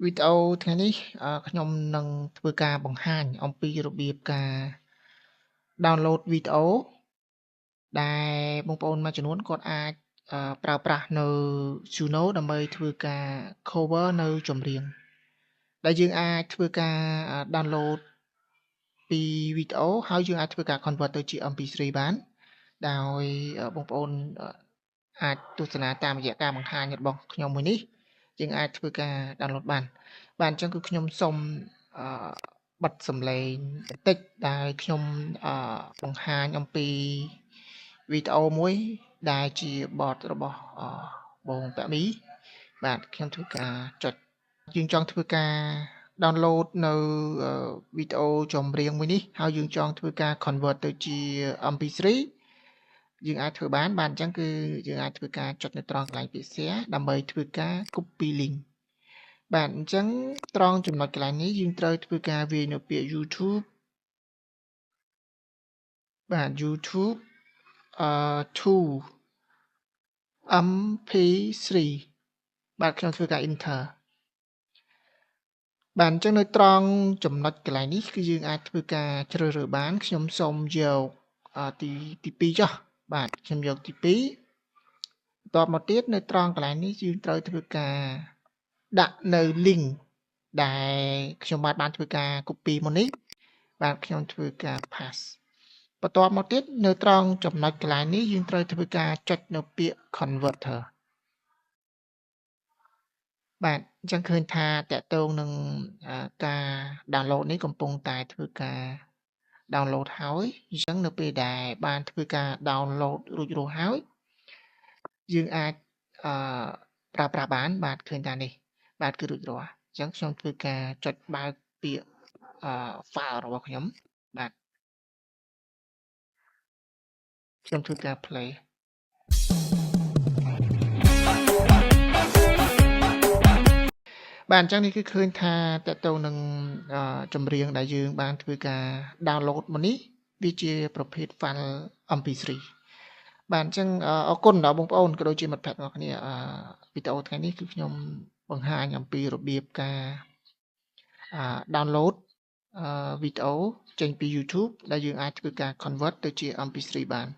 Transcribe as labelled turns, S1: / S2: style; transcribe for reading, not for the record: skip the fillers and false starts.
S1: វីដេអូថ្ងៃនេះខ្ញុំនឹងធ្វើការបង្ហាញអំពីរបៀបការ download វីដេអូដែលបងប្អូនមួយចំនួនគាត់អាចប្រើប្រាស់នៅ Suno ដើម្បីធ្វើការ cover នៅចម្រៀងដែលយើងអាចធ្វើការ download ពីវីដេអូហើយយើងអាចធ្វើការ convert ទៅជា MP3 បានដោយបងប្អូនអាចទស្សនាតាមរយៈការបង្ហាញរបស់ខ្ញុំមួយនេះយើងអាចធ្វើការ download បានបាទអញ្ចឹងគឺខ្ញុំសូមបិទសំឡេងបន្តិចដែលខ្ញុំបង្ហាញអំពីវីដេអូមួយដែលជាបទរបស់បងពាក់មីបាទខ្ញុំធ្វើការចុចយើងចង់ធ្វើការ download នៅវីដេអូចម្រៀងមួយនេះហើយយើងចង់ធ្វើការ convert ទៅជា MP3 យើងអាចធ្វើបានបាទអញ្ចឹងគឺយើងអាចធ្វើការចុចនៅត្រង់កន្លែងពាក្យ share ដើម្បីធ្វើការ copy link បាទអញ្ចឹងត្រង់ចំណុចកន្លែងនេះយើងត្រូវធ្វើការវាយនៅពាក្យ YouTube បាទ YouTube to MP3 បាទខ្ញុំធ្វើការ enter បាទអញ្ចឹងនៅត្រង់ចំណុចកន្លែងនេះគឺយើងអាចធ្វើការជ្រើសរើសបានខ្ញុំសូមយកទី2ចុះបាទខ្ញុំយកទី2បន្ទាប់មកទៀតនៅត្រង់កន្លែងនេះយើងត្រូវធ្វើការដាក់នៅ link ដែលខ្ញុំបានធ្វើការ copy មុននេះបាទខ្ញុំធ្វើការ paste បន្ទាប់មកទៀតនៅត្រង់ចំណុចកន្លែងនេះយើងត្រូវធ្វើការចុចនៅពាក្យ converter បាទអញ្ចឹងឃើញថាតកតងនឹងការ download នេះកំពុងតែធ្វើការ download ហើយអញ្ចឹងនៅពេលដែលបានធ្វើការ download រួចរាល់ហើយយើងអាចប្រើប្រាស់បានបាទឃើញថានេះបាទគឺរួចរាល់អញ្ចឹងខ្ញុំធ្វើការចុចបើកពាក្យfile របស់ខ្ញុំបាទខ្ញុំធ្វើការ play បាទអញ្ចឹងនេះគឺឃើញថាតកតងនឹងចម្រៀងដែលយើងបានធ្វើការ download មកនេះវាជាប្រភេទ file MP3 បាទអញ្ចឹងអរគុណដល់បងប្អូនក៏ដូចជាមិត្តភក្តិទាំងអស់គ្នាវីដេអូថ្ងៃនេះគឺខ្ញុំបង្ហាញអំពីរបៀបការ download វីដេអូចេញពី YouTube ដែលយើងអាចធ្វើការ convert ទៅជា MP3 បាន